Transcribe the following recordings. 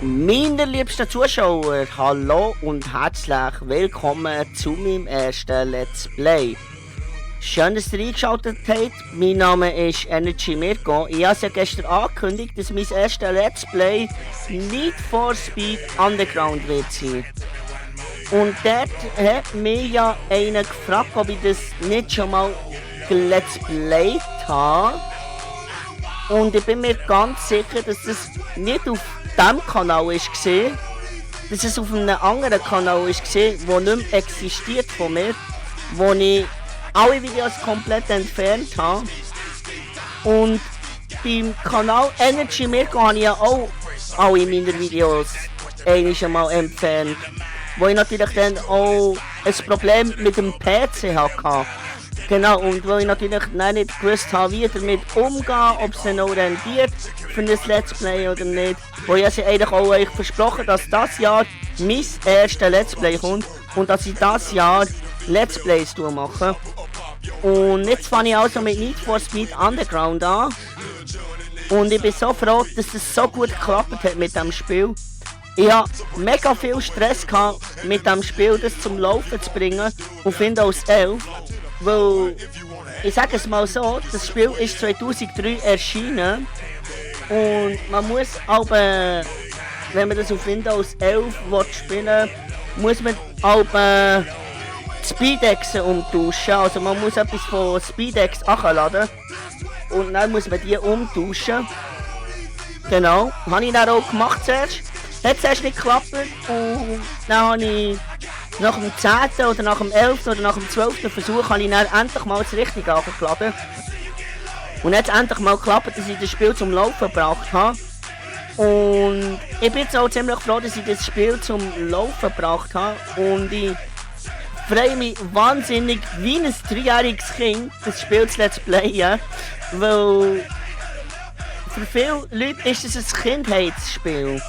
Meine liebsten Zuschauer, hallo und herzlich willkommen zu meinem ersten Let's Play. Schön, dass ihr eingeschaltet habt. Mein Name ist Energy Mirko. Ich habe es ja gestern angekündigt, dass mein erstes Let's Play Need for Speed Underground wird sein. Und dort hat mich ja einer gefragt, ob ich das nicht schon mal Let's Played habe. Und ich bin mir ganz sicher, dass das nicht auf diesem Kanal war, dass es auf einem anderen Kanal war, der nicht mehr existiert von mir, wo ich alle Videos komplett entfernt habe. Und beim Kanal Energy Mirko habe ich ja auch alle meine Videos einmal entfernt. Wo ich natürlich dann auch ein Problem mit dem PC hatte. Genau, und weil ich natürlich nicht gewusst habe, wie damit umgehen, ob es dann auch rendiert für ein Let's Play oder nicht. Wo ich also eigentlich auch euch versprochen, dass das Jahr mein erstes Let's Play kommt und dass ich das Jahr Let's Plays mache. Und jetzt fange ich also mit Need for Speed Underground an. Und ich bin so froh, dass es so gut geklappt hat mit dem Spiel. Ich hatte mega viel Stress gehabt, mit dem Spiel das zum Laufen zu bringen auf Windows 11. Weil, ich sage es mal so, das Spiel ist 2003 erschienen und man muss aber, wenn man das auf Windows 11 spielen will, muss man aber die Speedexen umtauschen. Also man muss etwas von Speedex anladen und dann muss man die umtauschen. Genau, habe ich dann auch gemacht zuerst. Hat zuerst nicht geklappt und dann habe ich nach dem 10. oder nach dem 11. oder nach dem 12. Versuch habe ich dann endlich mal das Richtige angeladen. Und jetzt endlich mal geklappt, dass ich das Spiel zum Laufen gebracht habe. Und ich bin jetzt auch ziemlich froh, dass ich das Spiel zum Laufen gebracht habe. Und ich freue mich wahnsinnig wie ein 3-jähriges Kind, das Spiel zu Let's Playen. Weil für viele Leute ist es ein Kindheitsspiel.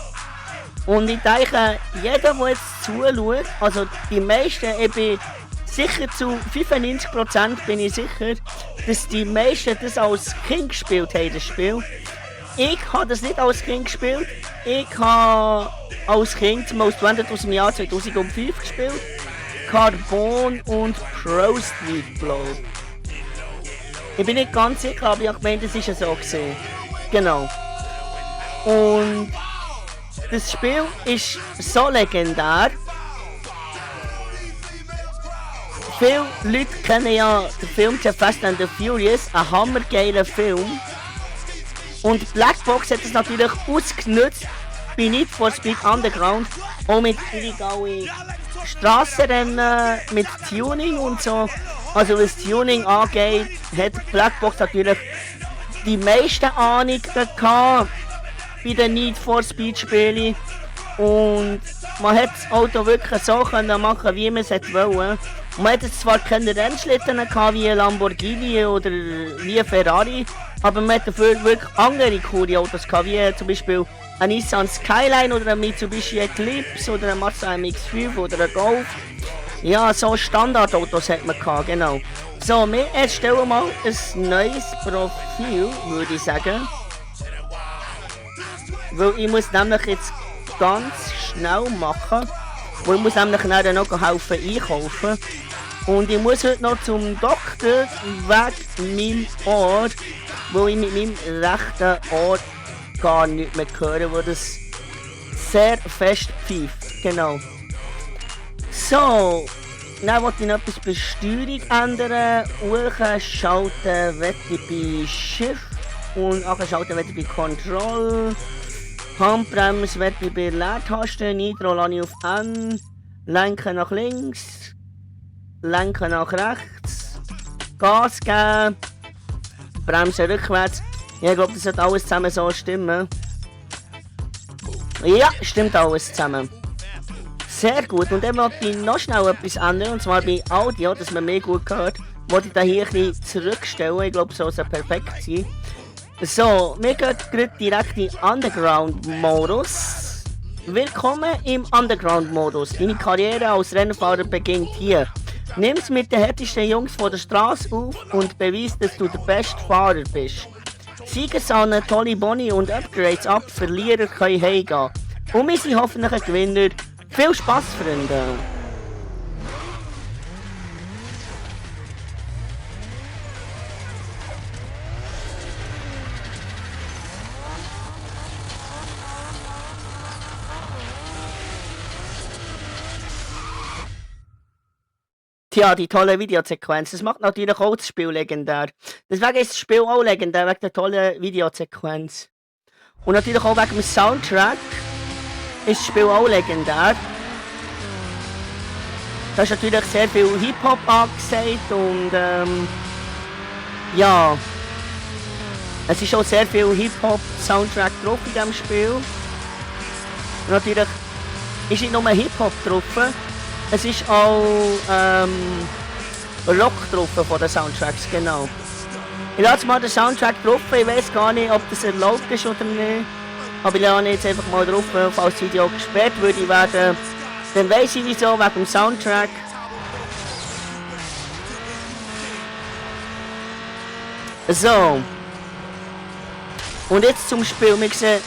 Und ich denke, jeder, der jetzt zuschaut, also die meisten, ich bin sicher zu 95% bin ich sicher, dass die meisten das als Kind gespielt haben, das Spiel. Ich habe das nicht als Kind gespielt. Ich habe als Kind Most Wanted aus dem Jahr 2005 gespielt. Carbon und Pro Street Blood. Ich bin nicht ganz sicher, aber ich habe gemeint, das ist ja so gesehen. Genau. Und das Spiel ist so legendär. Viele Leute kennen ja den Film The Fast and the Furious, ein hammergeiler Film. Und Blackbox hat es natürlich ausgenutzt bei Need for Speed Underground, auch mit illegalen Strassenrennen, mit Tuning und so. Also was Tuning angeht, hat Blackbox natürlich die meisten Ahnungen gehabt bei den Need for Speed Spielen. Und man hat das Auto wirklich so können machen, wie man es wollte. Man hatte zwar keine Rennschlitten gehabt, wie ein Lamborghini oder wie ein Ferrari, aber man hat dafür wirklich andere coole Autos gehabt, wie zum Beispiel ein Nissan Skyline oder ein Mitsubishi Eclipse oder ein Mazda MX-5 oder ein Golf. Ja, so Standardautos hat man gehabt, genau. So, wir erstellen mal ein neues Profil, würde ich sagen. Weil ich muss nämlich jetzt ganz schnell machen, weil ich muss nämlich nachher noch helfen einkaufen. Und ich muss heute noch zum Doktor wegen meinem Ohr, wo ich mit meinem rechten Ohr gar nicht mehr höre, wo das sehr fest pfeift. Genau. So, dann wollte ich noch etwas bei Steuerung ändern. Schalten werde ich bei Shift und schalten werde ich bei Control. Handbremse werde ich bei Leertaste, Nitro lasse ich auf N, Lenken nach links, Lenken nach rechts, Gas geben, Bremse rückwärts. Ja, ich glaube, das sollte alles zusammen so stimmen. Ja, stimmt alles zusammen. Sehr gut, und dann wollte ich noch schnell etwas ändern, und zwar bei Audio, dass man mehr gut hört, wollte ich da hier ein bisschen zurückstellen. Ich glaube, so soll perfekt sein. So, wir gehen gerade direkt in Underground-Modus. Willkommen im Underground-Modus. Deine Karriere als Rennfahrer beginnt hier. Nimm's mit den härtesten Jungs von der Straße auf und beweis, dass du der beste Fahrer bist. Sieger sammeln tolle Boni und Upgrades ab, Verlierer können heimgehen. Und wir sind hoffentlich ein Gewinner. Viel Spaß, Freunde! Tja, die tolle Videosequenz. Das macht natürlich auch das Spiel legendär. Deswegen ist das Spiel auch legendär, wegen der tollen Videosequenz. Und natürlich auch wegen dem Soundtrack ist das Spiel auch legendär. Da ist natürlich sehr viel Hip-Hop angesagt und ja. Es ist auch sehr viel Hip-Hop-Soundtrack drauf in diesem Spiel. Und natürlich ist nicht nur Hip-Hop drauf. Es ist auch Rock drauf von den Soundtracks, genau. Ich lasse mal den Soundtrack drauf, ich weiß gar nicht, ob das erlaubt ist oder nicht. Aber ich lasse jetzt einfach mal drauf, falls das Video gesperrt würde werden. Dann weiss ich wieso, wegen dem Soundtrack. So. Und jetzt zum Spiel, wir sehen...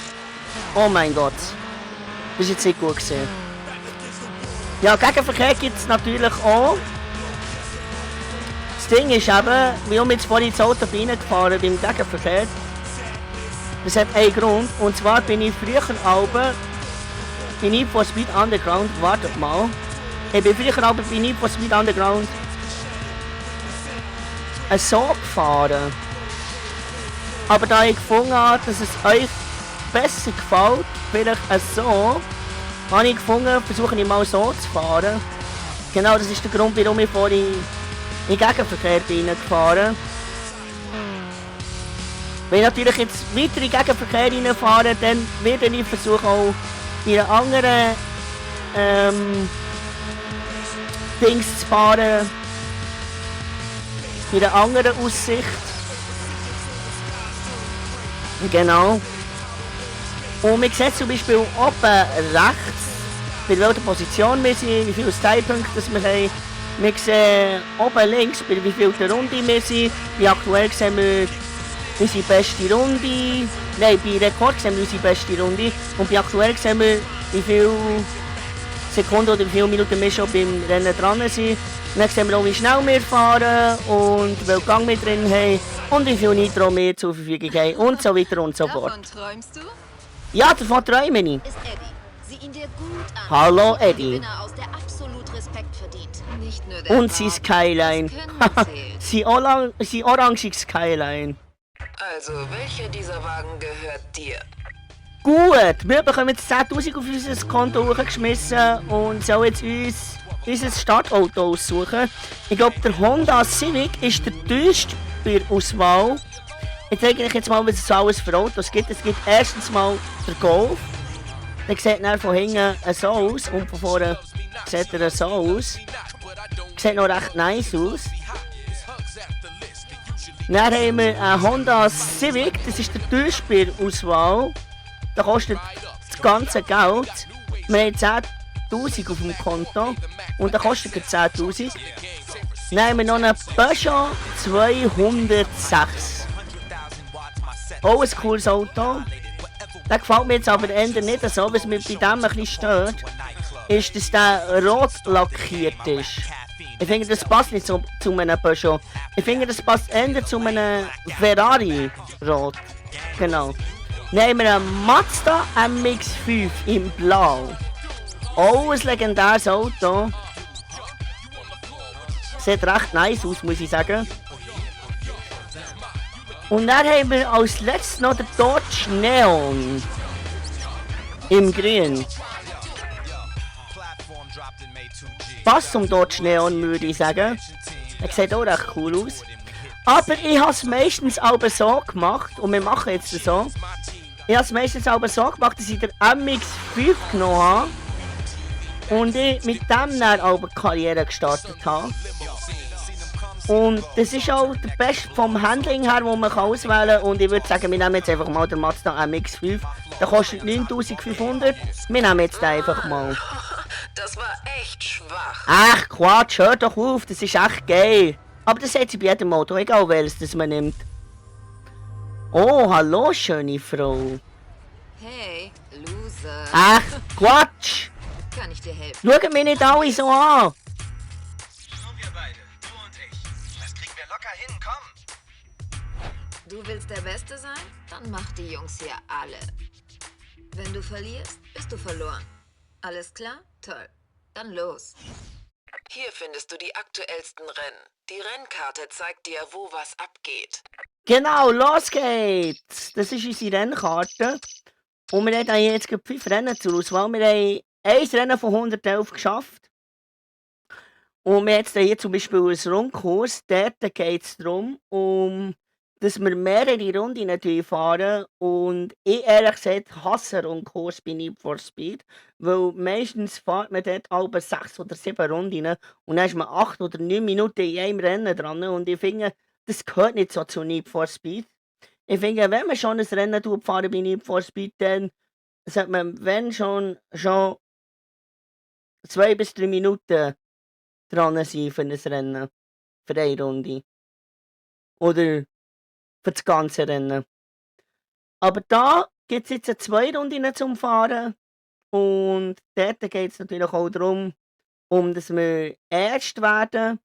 Oh mein Gott. Das ist jetzt nicht gut gesehen. Ja, Gegenverkehr gibt es natürlich auch. Das Ding ist eben, wie wir jetzt vorhin ins Auto reingefahren beim Gegenverkehr. Das hat einen Grund, und zwar bin ich früher Alben bei Need for Speed Underground, wartet mal. Ich bin früher Alben bei Need for Speed Underground so gefahren. Aber da ich gefunden habe, dass es euch besser gefällt, vielleicht so, habe ich gefunden, versuche ich mal so zu fahren. Genau, das ist der Grund, warum ich vorhin in den Gegenverkehr bin gefahren. Wenn ich natürlich jetzt weiter in den Gegenverkehr reinfahre, dann werde ich versuchen auch in einer anderen Dings zu fahren. In einer anderen Aussicht. Genau. Und man sieht zum Beispiel oben rechts, bei welcher Position wir sind, wie viele Stylepunkte wir haben. Wir sehen oben links, bei wie viel der Runde wir sind. Wie aktuell sehen wir unsere beste Runde. Nein, bei Rekord sehen wir unsere beste Runde. Und bei aktuell sehen wir, wie viele Sekunden oder wie viele Minuten wir schon beim Rennen dran sind. Dann sehen wir auch, wie schnell wir fahren und welchen Gang wir drin haben und wie viel Nitro wir zur Verfügung haben und so weiter und so fort. Davon träumst du? Ja, davon träume ich. Ist Eddie. Sieh ihn dir gut an. Hallo, Ein Eddie. Gewinner aus, der absolut Respekt verdient. Nicht nur der Und sein Skyline. sein oranges Skyline. Also, welcher dieser Wagen gehört dir? Gut, wir bekommen jetzt 10.000 auf unser Konto hochgeschmissen und sollen jetzt uns unser Startauto aussuchen. Ich glaube, der Honda Civic ist der teuerste bei der Auswahl. Ich zeige euch jetzt mal, was es so alles für Autos gibt. Es gibt erstens mal den Golf. Der sieht dann von hinten so aus und von vorne sieht er so aus. Sieht noch recht nice aus. Dann haben wir einen Honda Civic, das ist der teuerste bei der Auswahl. Der kostet das ganze Geld. Wir haben 10.000 auf dem Konto und der kostet 10.000. Dann haben wir noch einen Peugeot 206. Auch ein cooles Auto. Der gefällt mir jetzt aber eher nicht so, was mich bei dem ein bisschen stört, ist, dass der rot lackiert ist. Ich finde, das passt nicht zu einem Peugeot. Ich finde, das passt eher zu einem Ferrari rot. Genau. Dann haben wir einen Mazda MX-5 in Blau. Auch ein legendäres Auto. Sieht recht nice aus, muss ich sagen. Und dann haben wir als letztes noch den Dodge Neon. Im Grün. Passt zum Dodge Neon, würde ich sagen. Er sieht auch recht cool aus. Aber ich habe es meistens auch so gemacht, und wir machen jetzt so. Ich habe es meistens auch so gemacht, dass ich den MX-5 genommen habe. Und ich mit dem dann auch eine Karriere gestartet habe. Und das ist auch der beste vom Handling her, den man auswählen kann. Und ich würde sagen, wir nehmen jetzt einfach mal den Mazda MX-5. Der kostet 9.500. Wir nehmen jetzt den einfach mal. Das war echt schwach. Ach Quatsch, hör doch auf, das ist echt geil. Aber das hat sie bei jedem Auto, egal welches das man nimmt. Oh, hallo schöne Frau. Hey, Loser. Ach, Quatsch! Kann ich dir helfen? Schauen mich nicht alle so an! Nur wir beide, du und ich. Das kriegen wir locker hin, komm. Du willst der Beste sein? Dann mach die Jungs hier alle. Wenn du verlierst, bist du verloren. Alles klar? Toll. Dann los. Hier findest du die aktuellsten Rennen. Die Rennkarte zeigt dir, wo was abgeht. Genau, los geht's! Das ist unsere Rennkarte. Und wir haben jetzt gerade 5 Rennen zur Auswahl. Wir haben ein Rennen von 111 geschafft. Und wir haben jetzt hier zum Beispiel einen Rundkurs. Dort geht es darum, dass wir mehrere Runden fahren. Und ich ehrlich gesagt hasse einen Rundkurs bei Need for Speed. Weil meistens fährt man dort alle 6 oder 7 Runden. Und dann ist man 8 oder 9 Minuten in einem Rennen dran. Und ich finde, das gehört nicht so zu Need for Speed. Ich finde, wenn man schon ein Rennen fahren bei Need for Speed, dann sollte man, wenn schon 2 bis 3 Minuten dran sein für ein Rennen. Für eine Runde. Oder für das ganze Rennen. Aber da gibt es jetzt 2 Runden zum Fahren. Und dort geht es natürlich auch darum, dass wir erst werden.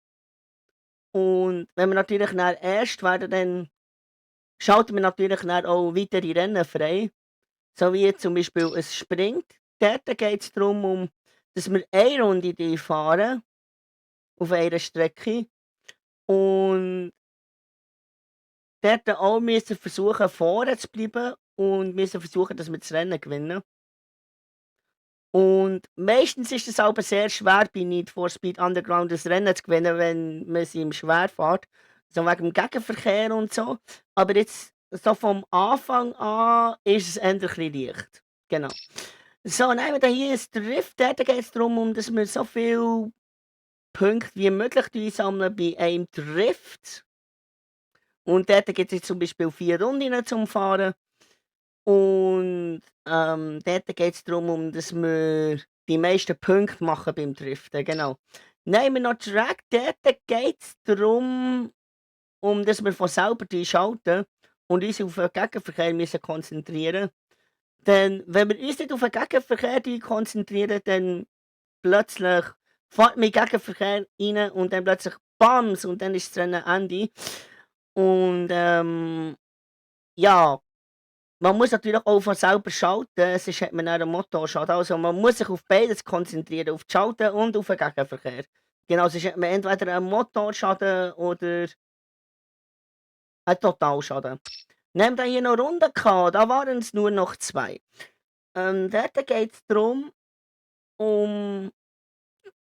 Und wenn wir natürlich erst werden, dann schalten wir natürlich auch weitere Rennen frei. So wie zum Beispiel ein Sprint. Dort geht es darum, dass wir eine Runde fahren. Auf einer Strecke. Und dort auch müssen versuchen, vorne zu bleiben. Und müssen versuchen, dass wir das Rennen gewinnen. Und meistens ist es aber sehr schwer bei Need for Speed Underground das Rennen zu gewinnen, wenn man sie im schwer fährt. So wegen dem Gegenverkehr und so. Aber jetzt, so vom Anfang an, ist es endlich leicht. Genau. So, nehmen wir hier ein Drift. Dort geht es darum, dass wir so viele Punkte wie möglich sammeln bei einem Drift. Und dort gibt es jetzt zum Beispiel 4 Runden zum Fahren. Und dort geht es darum, dass wir die meisten Punkte machen beim Driften. Genau. Nehmen wir noch Track. Dort geht es darum, dass wir von selber schalten und uns auf den Gegenverkehr müssen konzentrieren. Denn wenn wir uns nicht auf den Gegenverkehr konzentrieren, dann plötzlich fährt man in den Gegenverkehr rein und dann plötzlich BAMS und dann ist das Rennen Ende. Und ja, man muss natürlich auch von selber schalten, sonst hat man dann einen Motorschaden. Also man muss sich auf beides konzentrieren, auf das Schalten und auf den Gegenverkehr. Genau, sonst hat man entweder einen Motorschaden oder einen Totalschaden. Nehmt ihr hier noch Runden gehabt, da waren es nur noch 2. Dort geht es darum,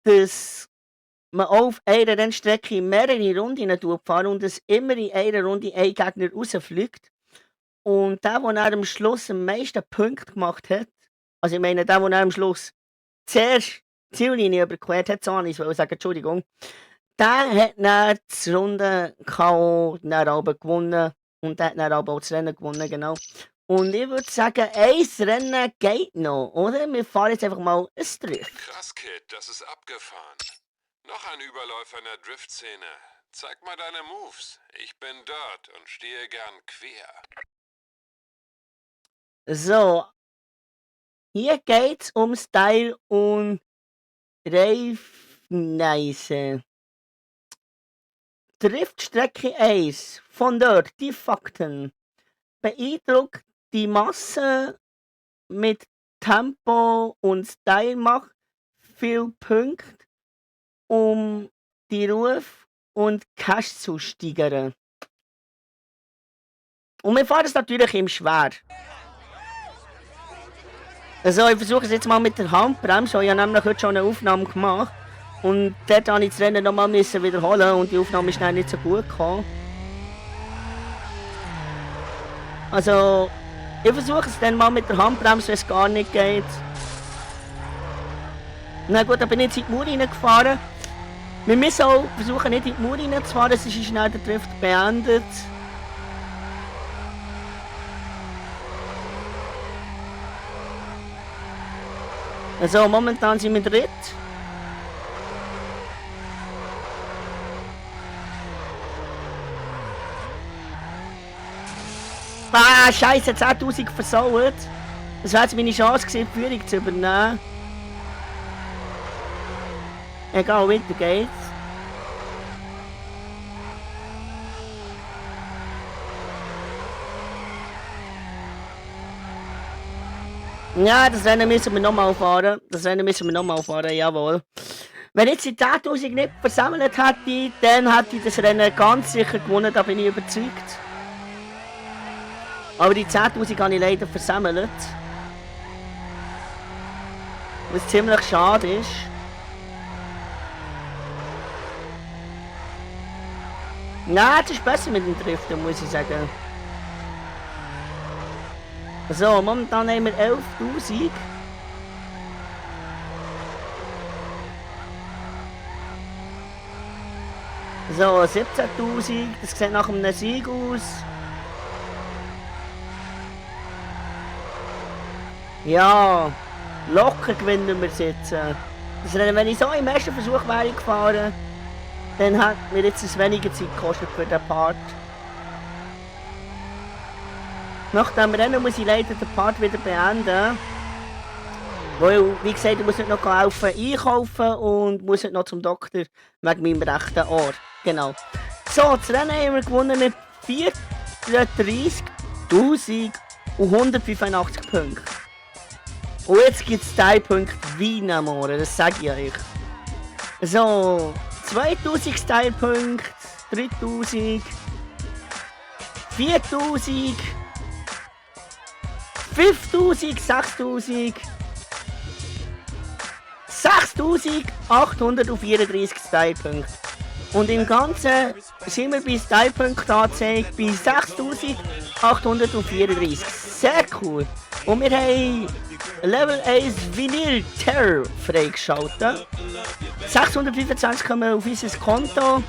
dass man auf einer Rennstrecke mehrere Runden fahren und dass immer in einer Runde ein Gegner rausfliegt. Und der am Schluss am meisten Punkte gemacht hat, also ich meine, der am Schluss zuerst die Ziellinie überquert hat, so ich wollte sagen, Entschuldigung, der hat dann die Runde K.O. gewonnen und der hat dann auch das Rennen gewonnen, genau. Und ich würde sagen, ein Rennen geht noch, oder? Wir fahren jetzt einfach mal ein Drift. Krass, Kid, das ist abgefahren. Noch ein Überläufer in der Drift-Szene. Zeig mal deine Moves. Ich bin dort und stehe gern quer. So, hier geht's um Style und Reifeneisen. Driftstrecke 1. Von dort die Fakten. Beeindruckt die Masse mit Tempo und Style macht viel Punkte, um die Ruf und Cash zu steigern. Und wir fahren es natürlich im Schwer. Also ich versuche es jetzt mal mit der Handbremse, ich habe nämlich heute schon eine Aufnahme gemacht. Und dort musste ich das Rennen nochmal wiederholen und die Aufnahme ist dann nicht so gut gekommen. Also ich versuche es dann mal mit der Handbremse, wenn es gar nicht geht. Na gut, da bin ich jetzt in die Mauer reingefahren. Wir müssen auch versuchen, nicht in die Mauer reinzufahren, sonst ist schnell der Drift beendet. Also momentan sind wir dritt. Ah, Scheiße, 10.000 versaut. Das wäre jetzt meine Chance gewesen, die Führung zu übernehmen. Egal, weiter geht's. Ja, das Rennen müssen wir nochmal fahren. Jawohl. Wenn jetzt die 10.000 nicht versammelt hätte, dann hätte ich das Rennen ganz sicher gewonnen, da bin ich überzeugt. Aber die 10.000 habe ich leider versammelt. Was ziemlich schade ist. Nein, das ist besser mit dem Driften, muss ich sagen. So, momentan haben wir 11.000. So, 17.000. Das sieht nach einem Sieg aus. Ja, locker gewinnen wir es jetzt. Das Rennen, wenn ich so im ersten Versuch wäre gefahren, dann hat mir jetzt es weniger Zeit gekostet für den Part. Nach dem Rennen muss ich leider den Part wieder beenden. Weil, wie gesagt, ich muss nicht noch einkaufen und muss nicht noch zum Doktor wegen meinem rechten Ohr. Genau. So, das Rennen haben wir gewonnen mit 34.185 Punkten. Und jetzt gibt es 3 Punkte Wein am Ohren, das sage ich euch. So, 2000 Style-Punkte, 3000, 4000, 5000, 6000, 6834 Style-Punkte. Und im Ganzen sind wir bei Style-Punkten angezeigt bei 6834. Sehr cool. Und wir haben Level 1 Vinyl Terror freigeschaltet. 625 kommen auf unser Konto.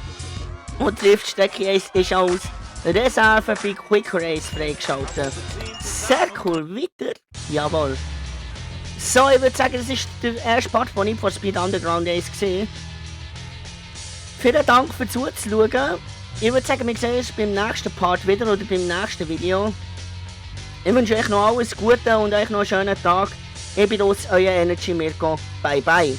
Und die Driftstrecke ist als Reserve bei Quick Race freigeschaltet. Sehr cool. Weiter. Jawohl. So, ich würde sagen, das ist der erste Part von Need for Speed Underground Race gewesen. Vielen Dank fürs Zuschauen. Ich würde sagen, wir sehen uns beim nächsten Part wieder oder beim nächsten Video. Ich wünsche euch noch alles Gute und euch noch einen schönen Tag. Ich bin aus, euer Energy Mirko. Bye bye.